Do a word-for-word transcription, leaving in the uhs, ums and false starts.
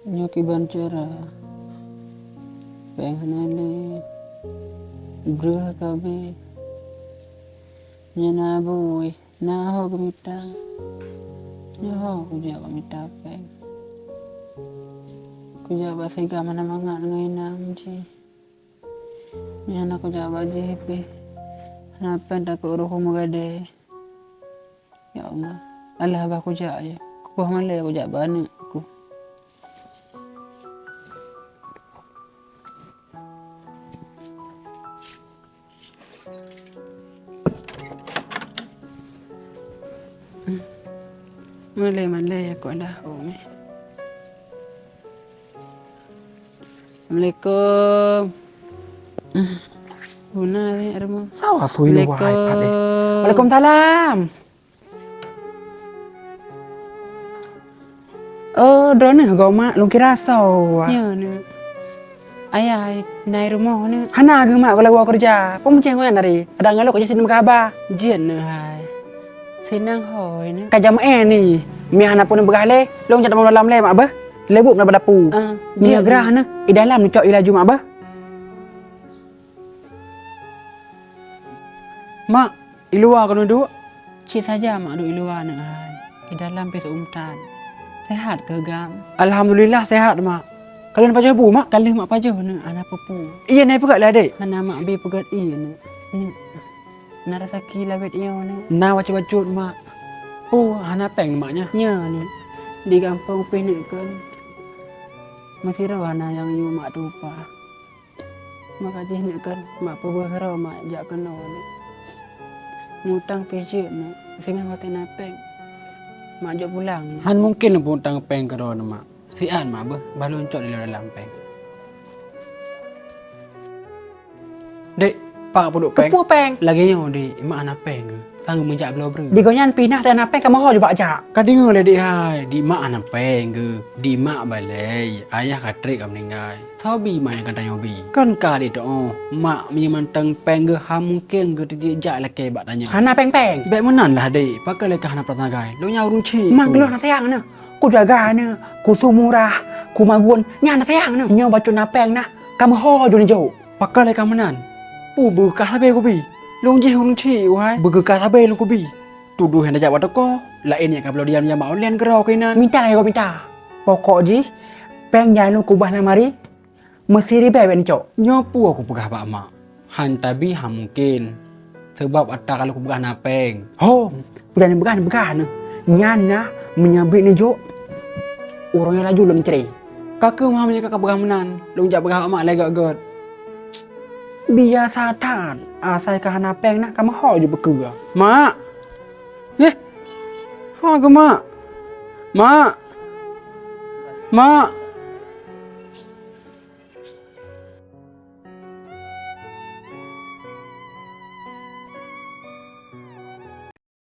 Nyoe kiban cara, péng hana lé, breueh ka abéh. Nyan na bui, na ho geumita. Nyoe ho kujak geumita péng. Kujak bak Sigam hana mangat ngon inong jih. Nyan na kujak bak jih pih. Hana péng takot roh meugadée. Ya Allah, alah bah kujak je. Kupoh malée kujak bak aneuk ku. Malée-malée aku alah umi. Assalamualaikum. Guna ni rumah. Sawa sui lu wahai pat deh. Assalamualaikum. Waalaikumsalam. Oh, droeneuh goe mak, lôn kira soe. Nyoe neuh. Ayah hai, na i rumoh neuh. Hana geuh mak, goe lagoe keureuja. Peue meucéh gobnyan tadi? Padahai ngon lôn kujak sinoe meukaha. Jeuet neuh hai. Sinang hôi neuh. Ka jam eh ni. Mie hana peue neupeugah lé, lôn jak tamong dalam lé mak beuh. Leubuk na bak dapu. Ah, jeuet. Mie grah neuh, i dalam neucok i laju mak beuh. Mak, i luwa keuneuk duek? Cit saja mak duek i luwa neuh hai. I dalam pih seu'uem that. Sehat keuh gam? Alhamdulillah sehat mak. Ka lheueh pajoh bu mak? Ka lheueh mak pajoh neuh, hana peue-peue. Ié na peugöt lé adek? Hana mak, bi peugöt ié neuh. Neuh. Na rasa ki lawét ié neuh. Na bacut-bacut mak. Oh, hana péng mak nyan? Nyan neuh. Di gampông pih neuh kan. Meusidroe hana nyang yue mak tupa. Maka jih nyoe kan, mak peubeuh droe mak jak keunoe nyoe. Mutang pih jeuet nyoe, singoh watèe na péng, mak jok pulang nyoe. Han mungken lôn peutang péng keudroe nyoe mak. Siat mak beuh, bah lôn cok dilèe dalam péng. Dek, pat peuduek péng? Keupeue péng? Lagèe nyoe dek, mak hana péng geuh. Sanggob meujak bloe breueh. Di gobnyan pih na, hana péng kamoe ho jubak jak. Ka deungö lé dek hai, di mak hana péng geuh, di mak balèe, ayah ka trép ka meuninggai. Soe bi mak nyang ka tanyoe bi? Kon ka dek teu'oh, mak meunyoe mantong péng geuh hana mungken geuh teujak lakèe bak tanyoe. Hana péng-péng. Bèk meunan lah dek, pakon lé ka hana peurasaan sagai. Lôn nyan ureueng chik. Mak geuh hana sayang neuh. Kujaga neuh, kusumurah, kumagun, nyan hana sayang neuh. Nyoe bacut na péng na, kamoe ho jeuet neujok. Pakon lé ka meunan? Peue beugeukah sabé kubi? Lôn jih ureueng chik wahai. Beugeukah sabé lôn kubi? Tudoh nyang tajak bak toko, laén nyang ka bloe diam-diam bak online keudroe keunan. Mita lagèe gob mita. Pokok jih, péng nyang lôn keubah lamari, meusiribèe bèk neucok. Nyoe peue kupeugah bak mak? Han tabi hana mungken. Sabab atra ka lôn kupeugah na péng. Ho, peue nyang neupeugah, neupeugah neuh. Nyan na, meunyoe bit neujok, uroe nyoe laju lôn cre. Ka keuh mak meunyoe ka peugah meunan, lôn jak peugah bak mak lé göt-göt. Biasa that, asai ka hana péng na, kamoe ho jeuet beukeue. Mak! Yeh! Ho keuh mak! Mak! Mak!